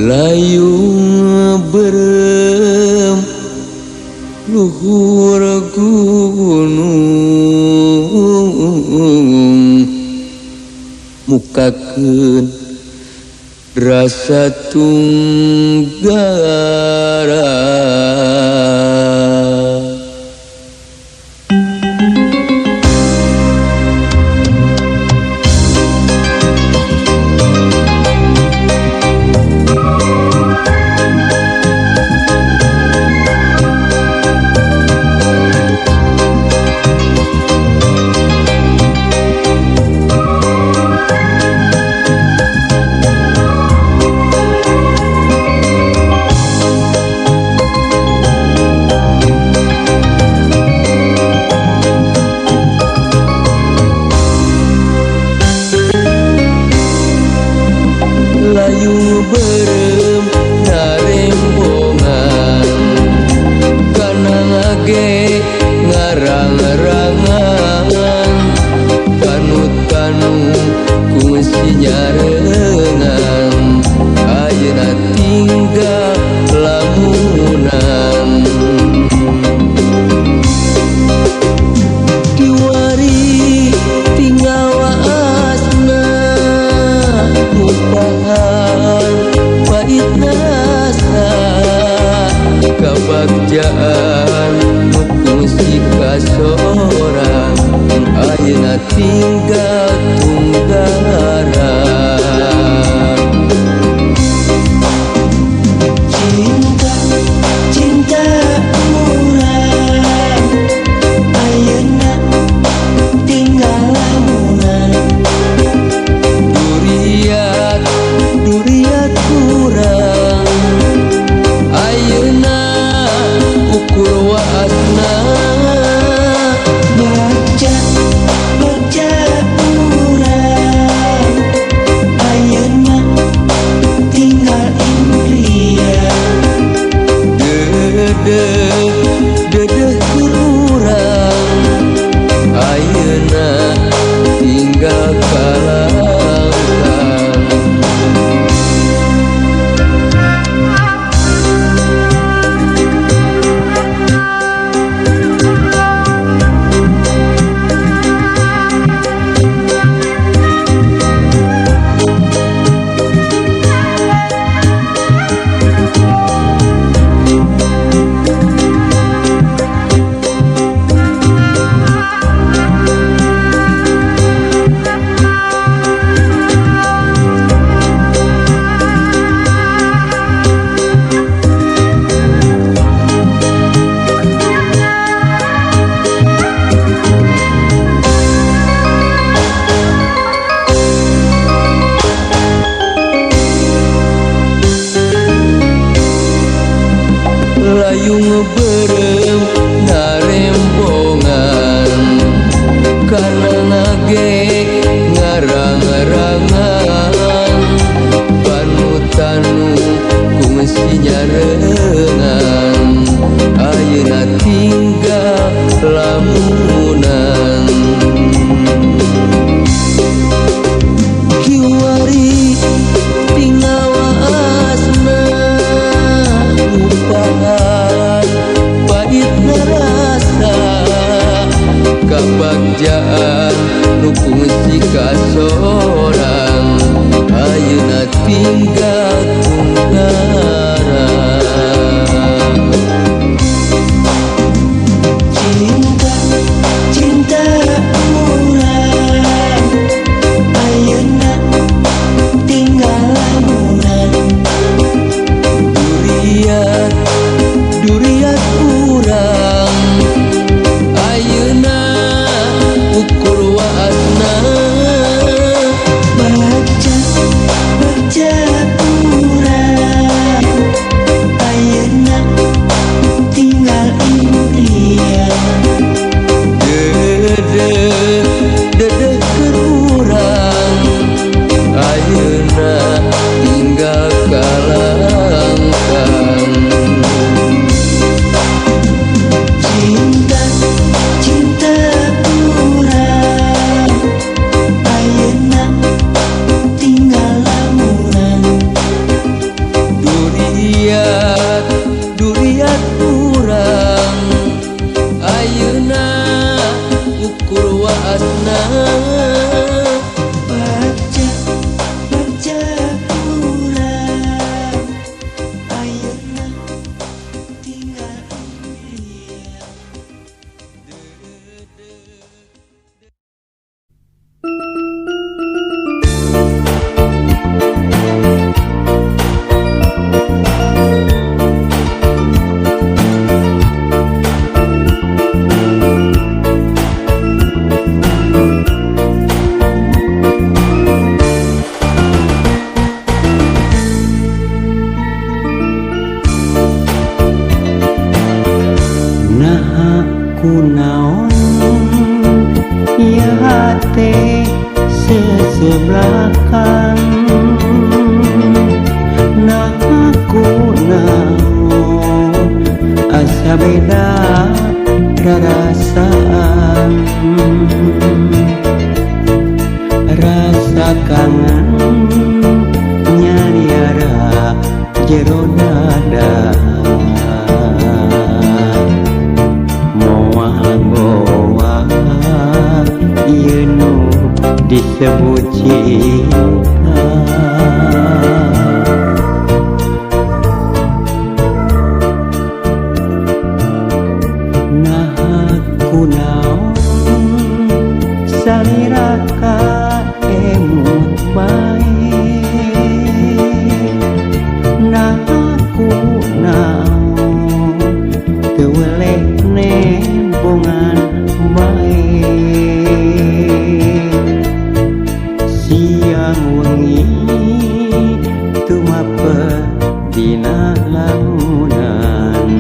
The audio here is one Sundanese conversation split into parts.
Layung berem luhur gunung mukakeun rasa tunggara. Layung berem narembongan kana ngage ngarang-rangan tanu-tanu kungsi nyarengan ayeuna tinggal lamunan. Kiwari tinggal waasna ngupahan pahit rasa kabagjaan nu kungsi kasorang ayeuna tinggal tunggara. Cinta, cinta urang ayeuna tinggal lamunan. Duriat, duriat kurang ayeuna ukur waasna. Bagja, bagja urang ayeuna tinggal impian. Dedeh, dedeh urang ayeuna tinggal kalangkang. Layung berem narembongan kana ngage ngarang-rangan panu-tanu kungsi nyarengan ayeuna tinggal lamunan. Kiwari tinggal waasna ngupahan pahit rasa kabagjaan nu kungsi kasorang ayeuna tinggal tunggara. Cinta, cinta urang ayeuna tinggal lamunan. Duriat, duriat urang ayeuna ukur waasna. Bagja, bagja urang Sabeda rarasaan, rasa kangen nyariara jero dada. Moal goa ieu nu disebut cinta. Nah kunaon salira ka emut bae, nah kunaon teu weleh nembongan bae. Siang wengi tumapel dina lamunan,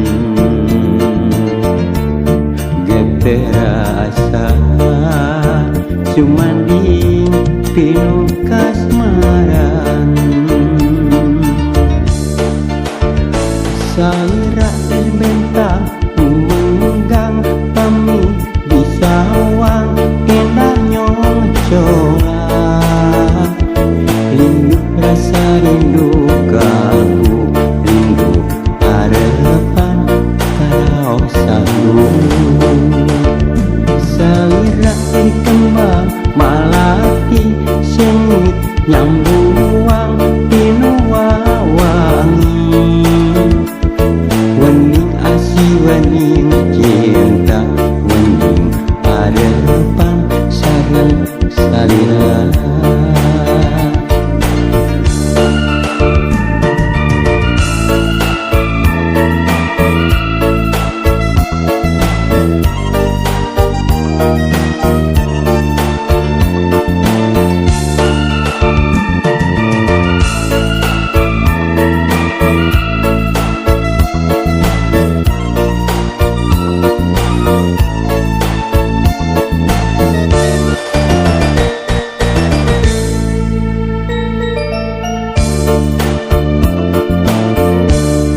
geterasa sumanding pinuh kasmaran. Salira bentang menggang pami di sawang endah nyoncola. Rindu rasa rindu kalbu, rindu harapan karaosan. Salira kembang malati sengit nyambuang pinuh wawangi. Wening asih wening cinta, wening harapan sareng salira.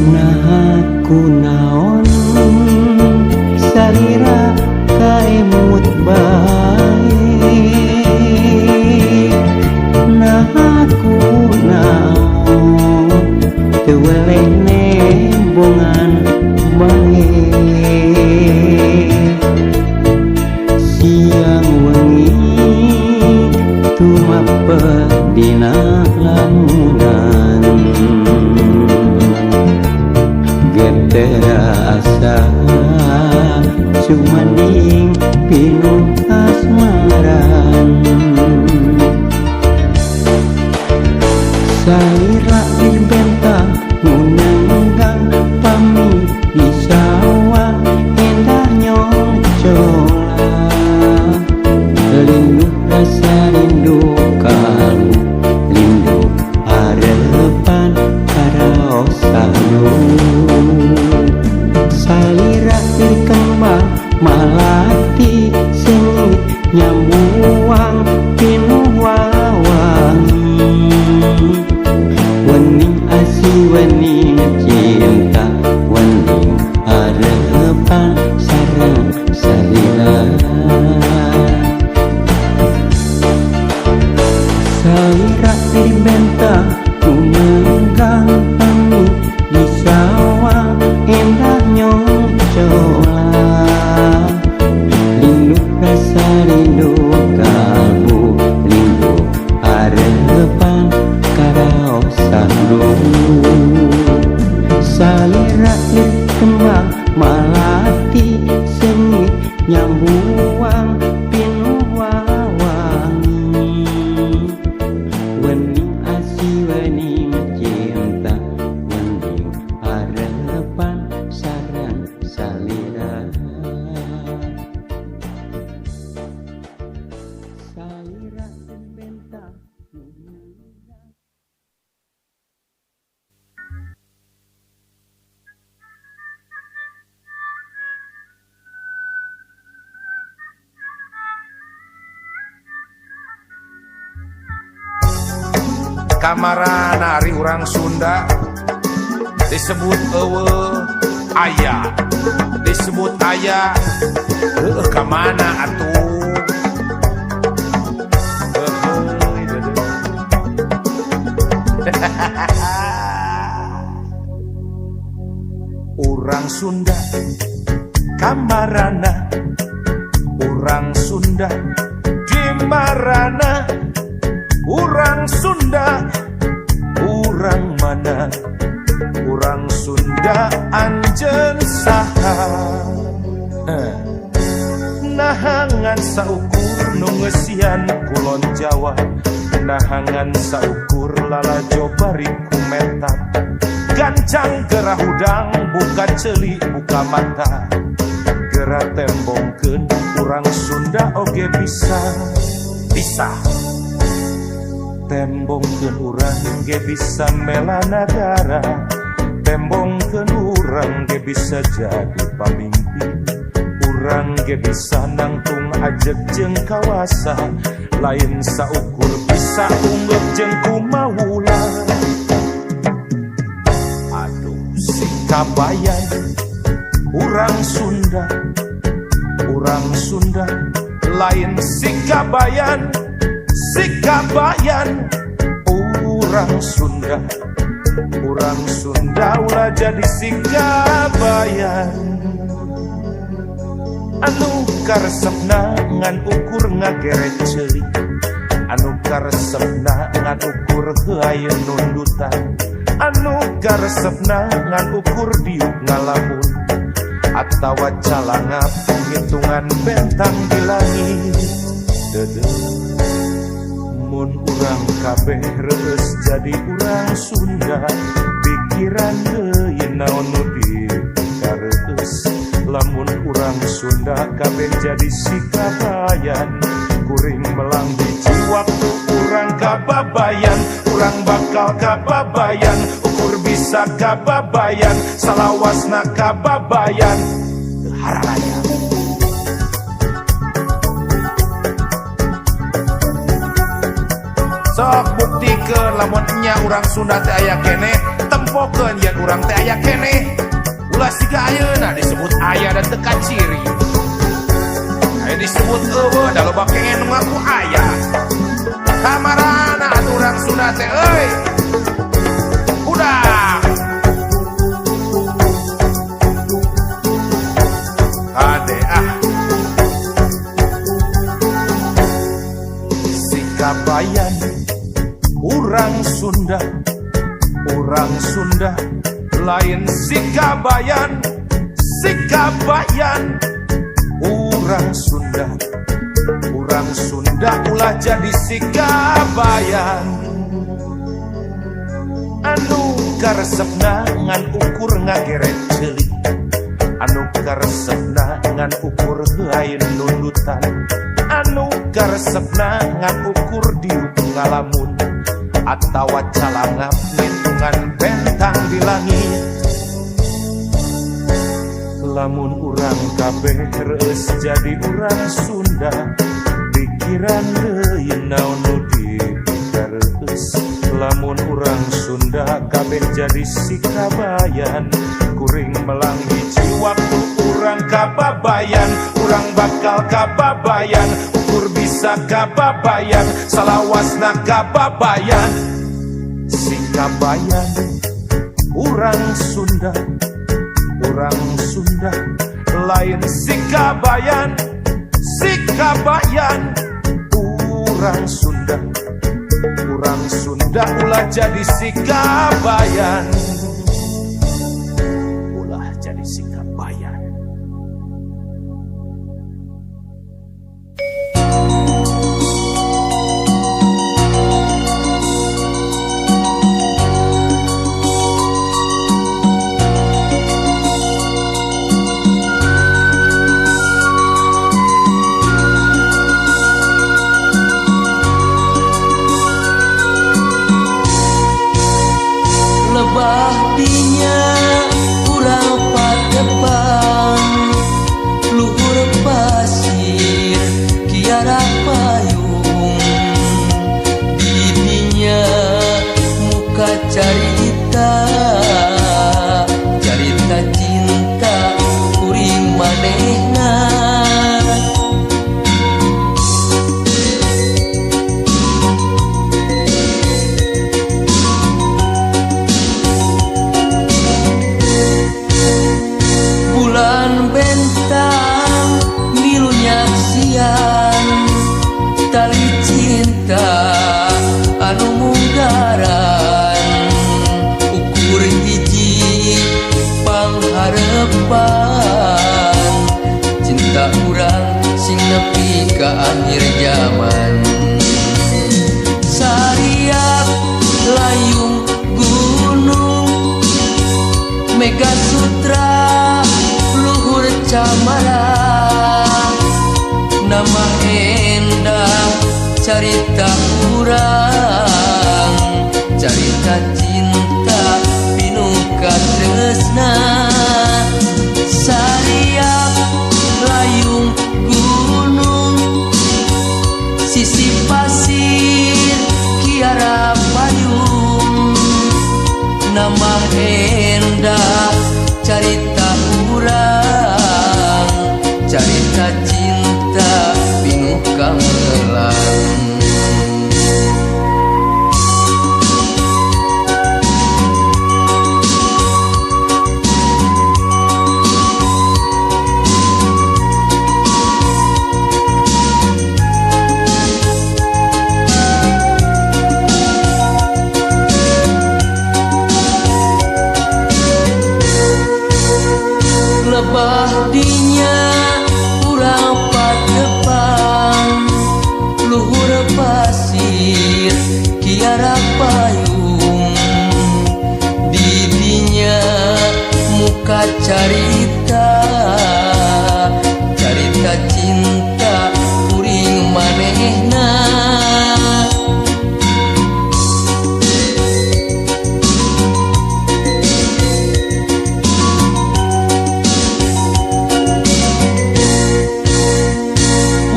Nah kunaon salira kaemut bae, nah kunaon teu weleh nembongan bae. Siang wengi tumapel dina lamunan, geterasa sumanding pinuh kasmaran. Salira bentang nunenggang pami di sawah endah nyoncola. Rindu rasa rindu kalbu, rindu harapan karaosan. Salira kembang malati sengit nyambuang pinuh wawangi. Wening asih wening cinta, wening harapan sareng salira. Salira bentang kumenggang pami di sawah endah nyoncola. Rindu rasa rindu kalbu, rindu harapan karaosan. Salira kembang malati sengit nyambuang pinuh wawangi. Wening asih wening cinta, wening harapan sareng salira. Salira bentang. Kamarana ari urang Sunda disebut eueuh Aya disebut aya, heueuh, ka mana atuh? Heuheuy, dedeh. Urang Sunda kamarana? Urang Sunda di marana? Urang Sunda, urang mana? Urang Sunda, anjeun saha? Eh. Naha ngan saukur nu ngeusian kulon Jawa? Naha ngan saukur lalajo bari kumetap? Gancang gera hudang, buka ceuli, buka mata, gera tembongkeun urang Sunda oge bisa. Bisa tembongkeun urang ge bisa mela nagara. Tembongkeun urang ge bisa jadi pamimpin. Urang ge bisa nangtung ajeg jeung kawasa. Lain saukur bisa unggeuk jeung kumawula. Aduh, si kabayan urang Sunda. Urang Sunda lain si kabayan. Si kabayan urang Sunda. Urang Sunda ulah jadi si kabayan anu karesepna ngan ukur ngagere ceuli, anu karesepna ngan ukur heuayeun nundutan, anu karesepna ngan ukur diuk ngalamun atawa calangap ngitungan bentang di langit. Dedeh, mun urang kabeh reueus jadi urang Sunda, pikiran deui naon nu dipikareueus? Lamun urang Sunda kabeh jadi si kabayan, kuring melang hiji waktu urang kababayan. Urang bakal kababayan ukur bisa kababayan, salawasna kababayan. Teu hararaya. Sok buktikeun lamun nya urang Sunda teh aya keneh. Tempokeun yen urang teh aya keneh. Ulah siga ayeuna disebut aya dan teu kaciri. Aya disebut euweuh da loba keneh nu ngaku aya. Kamarana atuh urang Sunda teh euy? Udah. Ade ah. Si kabayan urang Sunda. Urang Sunda lain si kabayan. Si kabayan urang Sunda. Urang Sunda ulah jadi si kabayan anu karesepna ngan ukur ngagere ceuli, anu karesepna ngan ukur heuayeun nundutan, anu karesepna ngan ukur diuk ngalamun atawa calangap ngitungan bentang di langit. Lamun urang kabeh reueus jadi urang Sunda, pikiran deui naon nu dipikareueus? Lamun urang Sunda kabeh jadi si kabayan, kuring melang hiji waktu urang kababayan. Urang bakal kababayan ukur bisa kababayan, salawasna kababayan. Si kabayan urang Sunda. Urang Sunda lain si kabayan. Si kabayan urang Sunda. Urang Sunda ulah jadi si kabayan. Ulah jadi si kabayan. Lebah dinya urang patepang, luhur pasir kiara payung. Didinya muka carita, carita cinta. manehna. Bulan bentang milu nyaksian tali cinta anu munggaran, ukur hiji pangharepan cinta urang sing nepi ka akhir zaman. Sariak layung gunung Mega Sutra luhur camara, nama endah carita urang, carita cinta pinuh katresna. Sariak layung gunung sisi pasir kiara payung, nama endah carita urang, carita cinta pinuh kamelang. Lebah dinya urang patepang luhur pasir kiara payung, didinya muka carita carita cinta kuring manehna.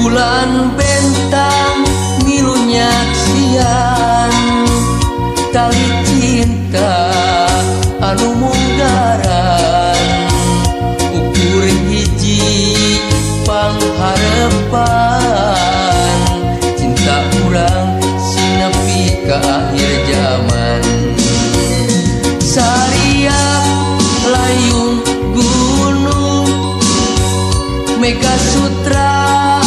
Bulan bentang milu nyaksian tali cinta anu munggaran, ukur hiji pangharepan cinta urang sing nepi ka akhir zaman. Sariak layung gunung Mega Sutra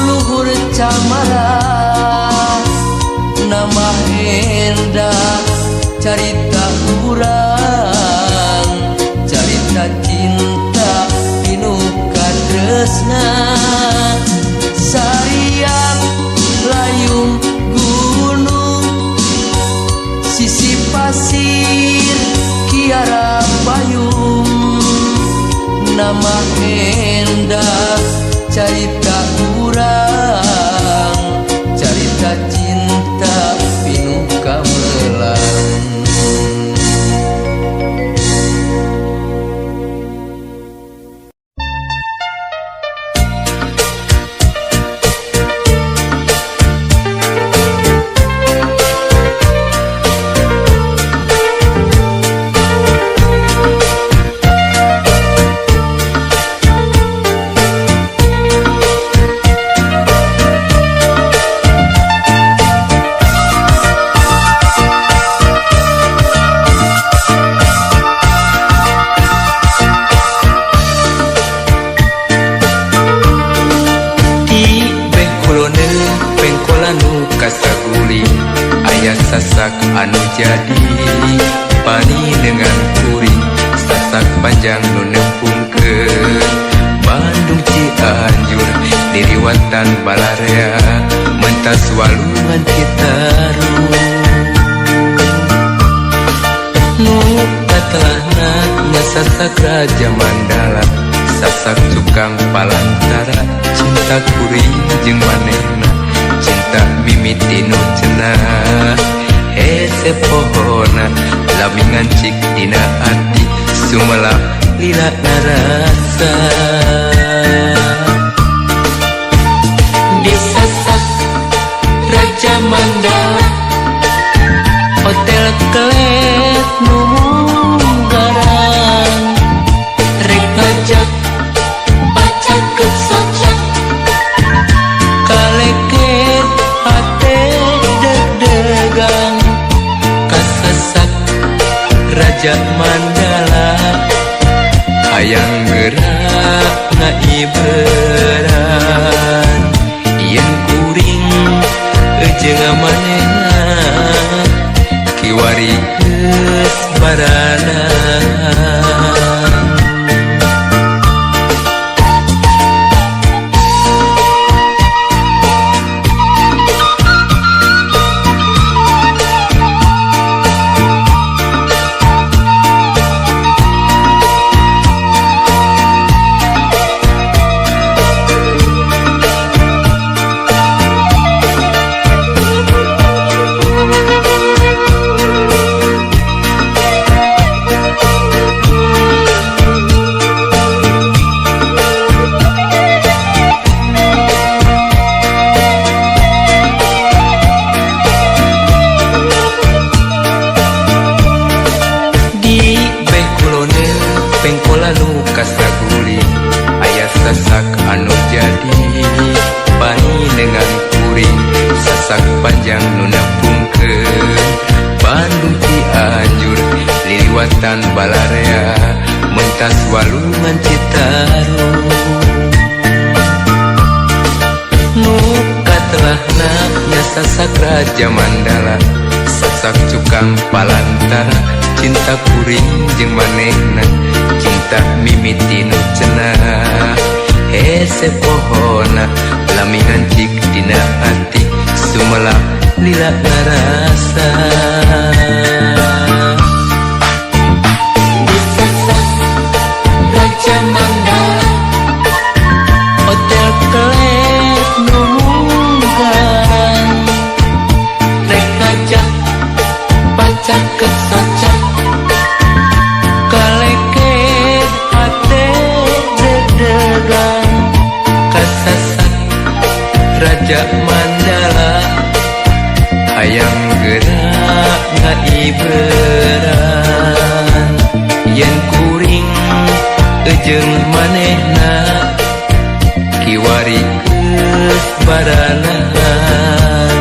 luhur camara, nama endah carita urang, carita cinta pinuh katresna. Sariak layung gunung sisi pasir kiara payung, nama endah carita urang, carita cinta pinuh kamelang. Sasak anu jadi pani dengan kuring, sasak panjang nu nempungkeun Bandung Cianjur diriwatan balarea mentas walungan Citarum. Nu katelahna nya sasak Raja Mandala, sasak tukang palantara cinta kuring jeung manehna, cinta mimiti nu cenah hese pohona lami ngancik dina ati sumelap lila narasa. Disasak Raja Mandala Hotel Kelet nu munggaran, rek ngajak Raja Mandala hayang gerak ngaiberan yen kuring jeung manehna kiwari geus barana. Sasak anu jadi panengan kuring, sasak panjang nu nepungkeun Bandung Cianjur liliwatan balarea mentas walungan Citarum. Nu katelahna nya sasak Raja Mandala, sasak cukang palantara, cinta kuring jeung manehna, cinta mimiti nu cenah. Hese pohona lami ngancik dina hati, sumelap lila ngarasa. Di sasak Raja Mandala, hotel kelet nu munggaran, rek ngajak pacar kesocak, kaleket hate dedegan. Kasasak Raja Mandala hayang gerak ngaiberan yen kuring jeung manehna kiwari geus baranahan.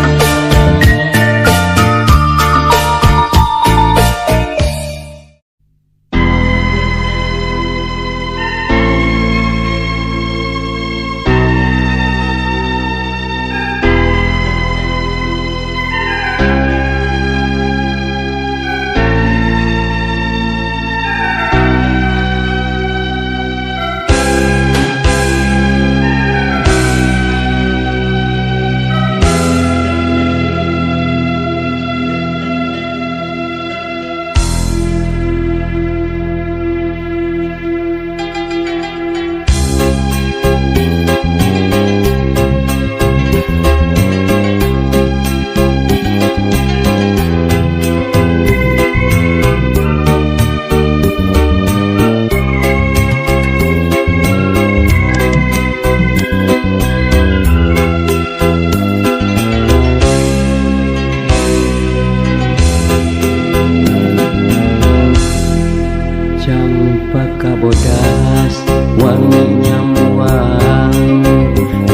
Campaka bodas wanginya muang,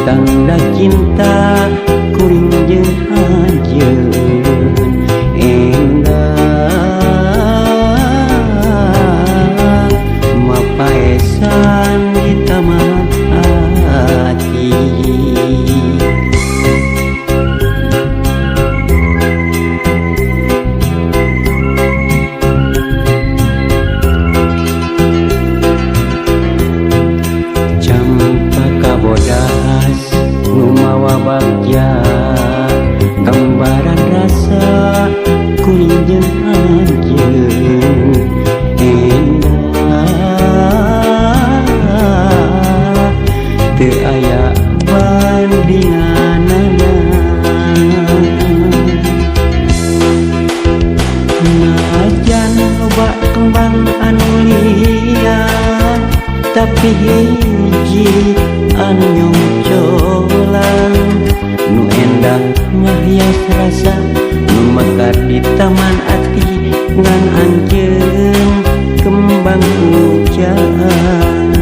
tanda cinta kuring jeung anjeun. Enggang mapaesan di taman hati. Bodas nu mawa bagja, gambaran rasa kuring jeung anjeun. Endah teu aya bandinganana, najan loba kembang anu liar, tapi hiji anu nyongcolan, nu endah ngahias rasa, nu mekar di taman ati, ngan anjeun kembang pujaan.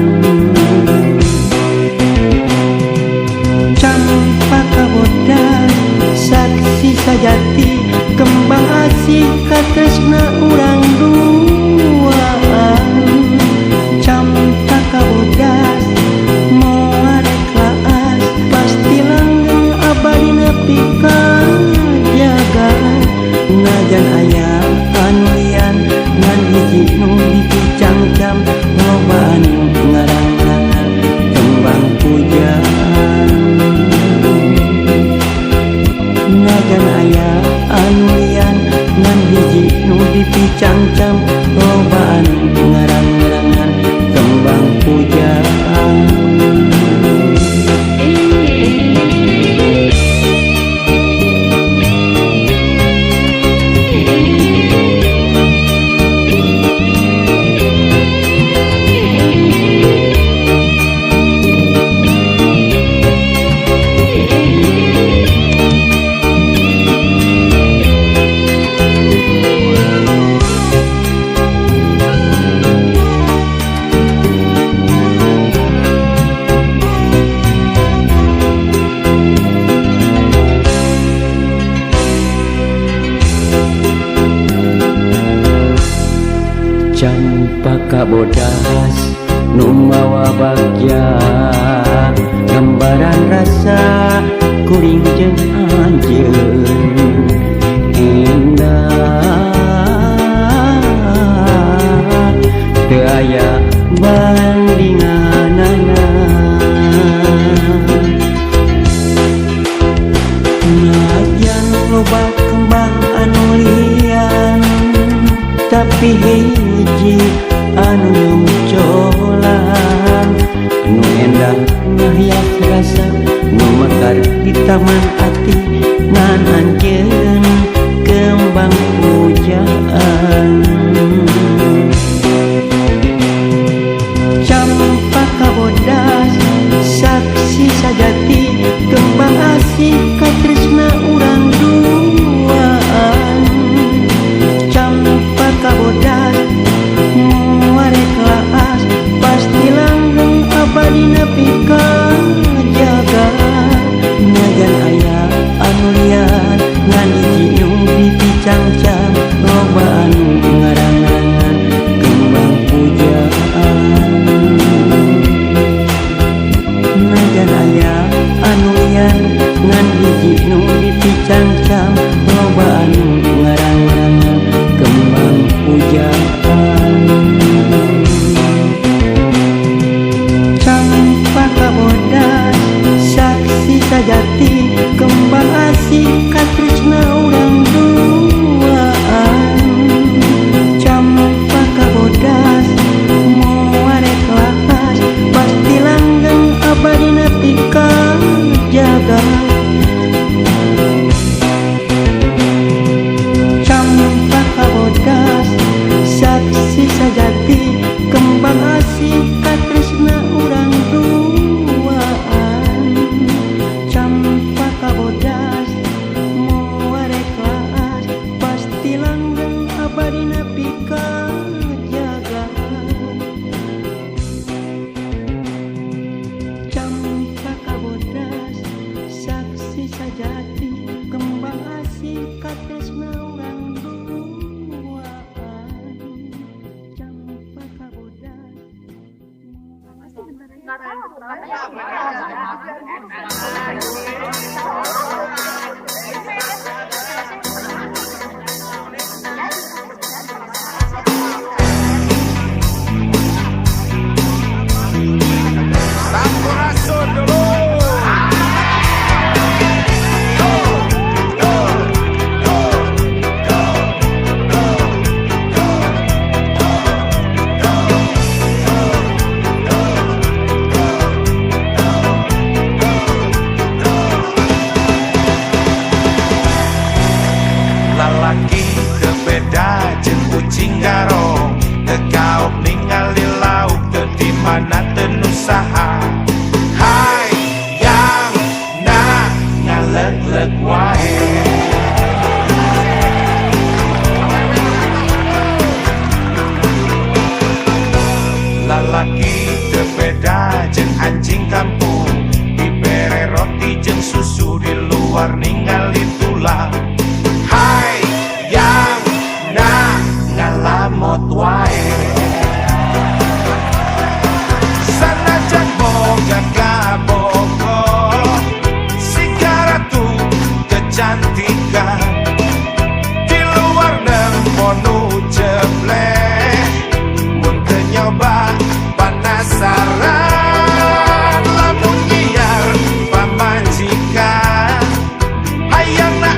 Campaka bodas saksi sajati, kembang asih katresna urang dua. Najan aya anu lian ngan hiji nu dipicangcam loba anu ngarang-ngarangan kembang pujaan. Campaka bodas nu mawa bagja gambaran rasa kuring jeung anjeun endah teu aya bandinganana. Najan loba kembang anu lian tapi hiji anu nyongcolan nu endah ngahias rasa nu mekar di taman ati ngan anjeun kembang pujaan. Campaka bodas saksi sajati kembang asih katresna urang duaan. Campaka bodas muarek laas pasti langgeng abadi nepi ka jaga. Najan aya anu lian ngan hiji nu dipicangcang loba anu ngarangan kembang pujaan. Najan aya anu lian ngan hiji nu dipicangcang loba anu ngarangan kembang pujaan. Campaka bodas saksi sajati kembang asih katresna urang duaan. Campaka bodas muarek laas pasti langgeng abadi nepi ka jaga. Campaka bodas saksi sajati kembang asih katresna urang duaan. Campaka bodas muarek laas pasti langgeng abadi nepi ka jaga. Campaka bodas saksi sajati kembang asih katresna urang duaan. Campaka bodas. Sampurasun dulu. Lalaki teu beda jeung kucing garong, teu kaop ningali lauk teu di mana teu nu saha. Hayang na ngaleuk-leuk wae. Lalaki teu beda jeung anjing kampung, dibere roti jeung susu di luar ningali tulang. Hayang na ngalamot wae. Sanajan boga kabogo siga ratu kecantikan, di luar nempo nu jebleh mun teu nyoba panasaran. Lamun nyiar pamajikan hayang na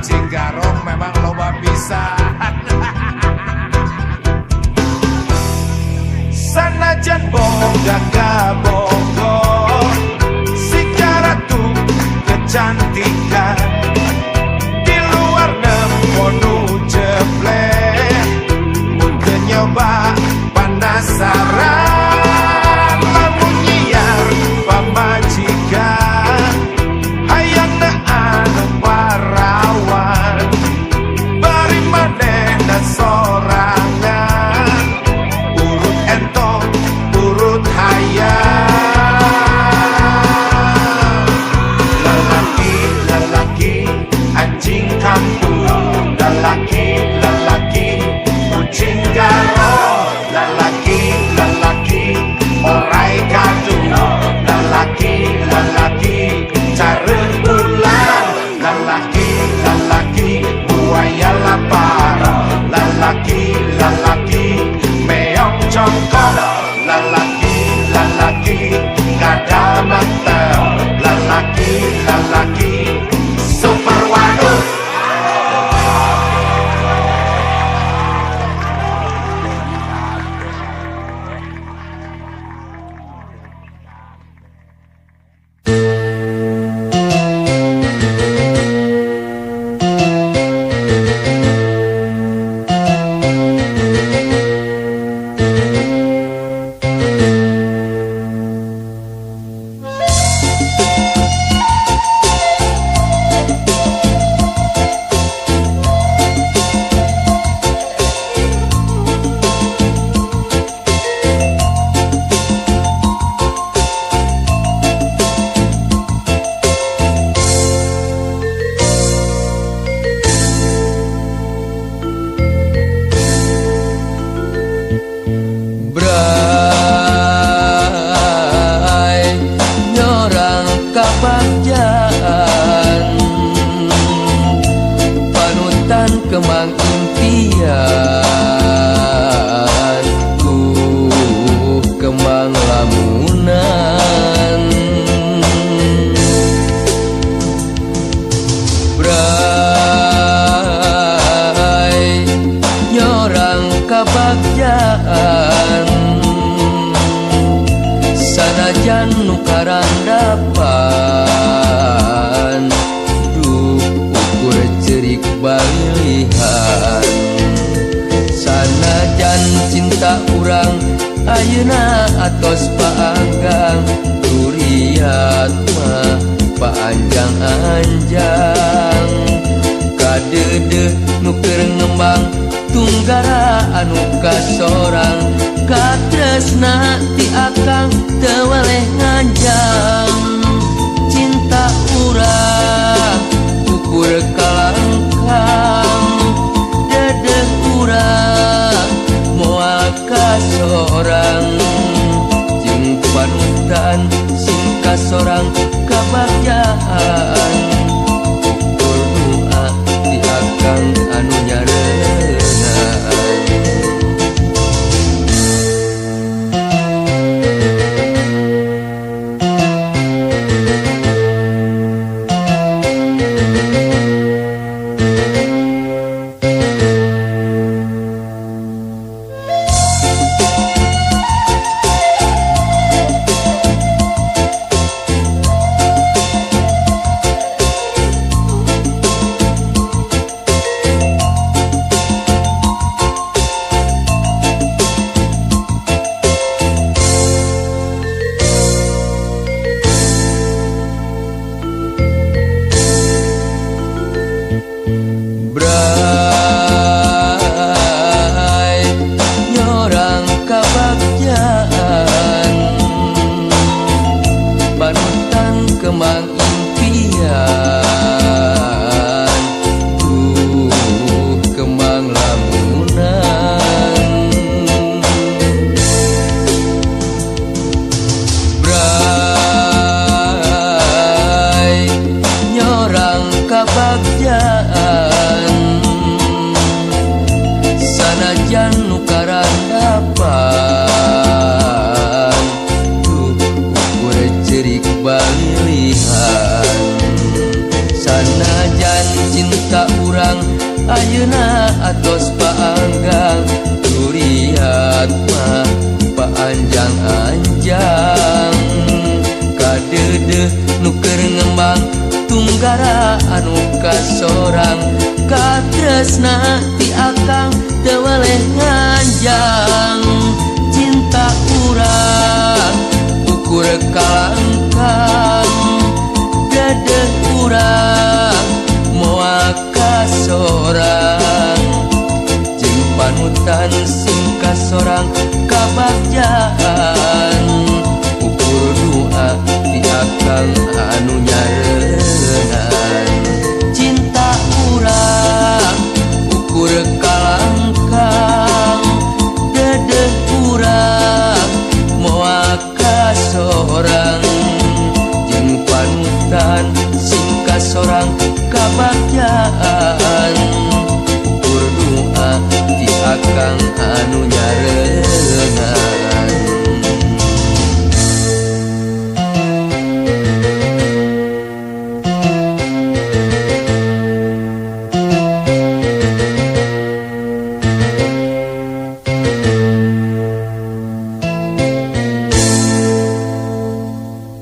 Kucing garong memang loba pisan. Sanajan boga kabogo, si ratu kecantikan, di luar nempo nu jebleh, mun teu nyoba penasaran. Lamun nyiar pamajikan hayangna anu parawan, bari manehna sorangan, urut entong urut hayang. Lelaki lelaki anjing kampung, lelaki lelaki kucing garong, lelaki lelaki orai kadu, lelaki lelaki careuh bulan, lelaki lelaki buaya lapar, lelaki lelaki meong jongkok, lelaki lelaki kadal mantep, lelaki lelaki super waduk. Bray nyorang kabagjaan, panutan kemang impian, ku kemang lamunan. Bray nyorang kabagjaan, sanajan nu karandapan, duh ukur cerik balilihan. Sanajan cinta urang ayeuna atos paanggang, turiat mah paanjang-anjang. Kadeudeuh nu keur ngembang tunggara anu kasorang, katresna ti akang teu weleh nganjang. Cinta urang ukur kalangkang, dedeh urang moal kasorang, jeung panutan sing kasorang kabagjaan, ukur doa ti akang anu nyarengan. Bray nyorang kabagjaan, panutan kemang impian, duh kemang lamunan. Bray nyorang kabagjaan, sanajan nu karandapan, duh ukur cerik balilihan. Sanajan cinta urang ayeuna atos paanggang turiat mah paanjang-anjang kadeudeuh nu keur ngembang tunggara anu kasorang katresna ti akang teu weleh nganjang cinta urang ukur kalangkang dedeh urang moal kasorang jeung panutan sing kasorang kabagjaan.